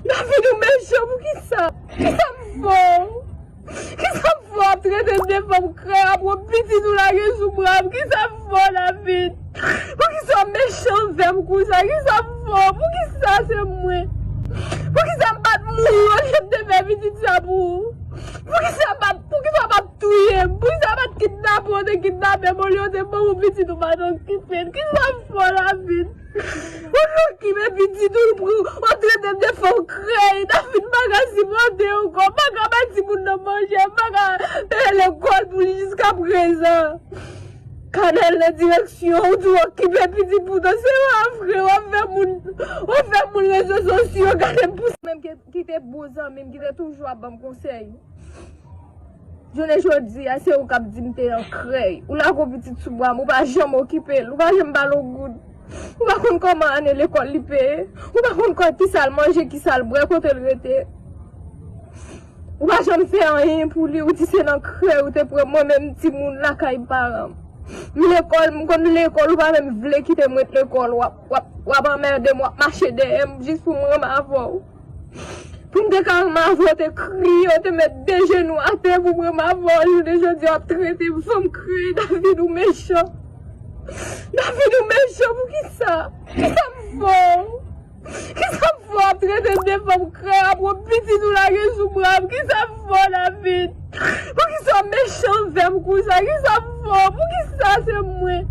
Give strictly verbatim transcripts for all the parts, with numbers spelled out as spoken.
David, ou mechan, poukisa? Kisa m fè w? Kisa m fè w ap trete m de fanm krèy, ap pran pitit ou lage sou bra m? Kisa m fè w, David? Poukisa w mechan anvè m konsa? Kisa m fè w? Poukisa se mwen? Poukisa m pa t mouri olye m te fè pitit sa pou ou? Poukisa m pa t, poukisa w pa t touye m? Poukisa w pa t kidnape w te kidnape m olye w te ban m pitit ou pa t okipe l? Kisa m fè w, David? Ou okipe pitit ou, ou trete m de fanm krèy. David, m pa ka sipòte ankò. M pa ka bay timoun nan manje. M pa ka peye lekòl pou li jiska prezan. Kanal nan direksyon, ou di w okipe pitit, poutan se pa vre. W ap fè moun, w ap fè moun rezo sosyo gade m pou menm ki, ki te bon zanmi m, ki te toujou ap ban m konsèy. Jounen jodi a, se ou k ap di m te nan krèy. Ou lage yon pitit sou bra m, ou pa janm okipe l, ou pa janm ba l yon goud. Ou pa konn kòman ane lekòl li peye. Ou pa konn kò, kisa l manje, kisa l bwè, kote l rete. Ou pa janm fè anyen pou li, ou di se nan krèy ou te pran mwen menm timoun lakay paran m. M lekòl, m konn lekòl, ou pa menm vle kite m ret lekòl, w ap, w ap, w ap anmède m, w ap mache dèyè m jis pou m renmen avè w. Pou m te ka renmen avè w, te kriye, w te met de jenou atè pou m renmen avè w. Jounen jodi a, w ap trete m fanm krèy. David, ou mechan. David, ou mechan, poukisa? Kisa m fè w? Kisa m fè w ap trete m de fanm krèy, ap pran pitit ou lage sou bra m? Kisa m fè w, David? Poukisa w mechan anvè m konsa? Kisa m fè w? Poukisa se mwen?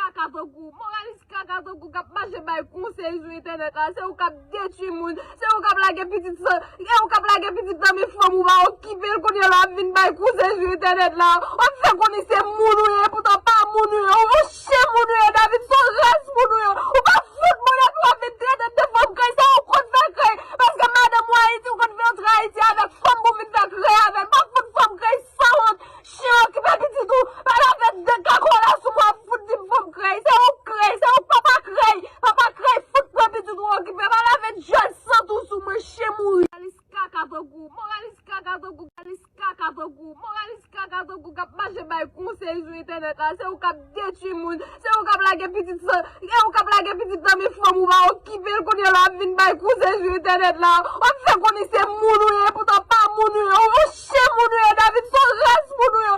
Kaka tankou, moralis kaka tankou k ap mache bay konsèy sou entènèt la, se ou k ap detwi moun, se ou k ap lage pitit san, se ou k ap lage pitit nan men fanm ou pa okipe l, kounye a l ap vin bay konsèy sou entènèt la, w ap fè konnen se moun ou ye, poutan pa moun ou ye, ou chen moun ou ye, David, se yon ras moun ou ye, ou pa fout bonnèt ou ap vin trete m de fanm krèy, se ou konn fè krèy, paske madanm ou Ayiti, ou konn vin antre Ayiti avèk fanm pou vin fè krèy avè l, pa fout fanm krèy, sanwont, chen okipe pitit ou, pa lave de kaka w la sou mwen, ap fout di m fanm krèy, se ou krèy, se ou papa krèy, papa krèy, fout pran pitit ou okipe, pa lave djòl sant ou sou mwen, chen mouri. Moralis kaka tankou, moralis kaka tankou, moralis kaka tankou, moralis kaka tankou k ap mache bay konsèy sou entènèt la, se ou k ap detwi moun, se ou k ap lage pitit san, se ou k ap lage pitit nan men fanm ou pa okipe l, kounye a l ap vin bay konsèy sou entènèt la, w ap fè konnen se moun ou ye, poutan pa moun ou ye, ou chen moun ou ye, David, se yon ras moun ou ye,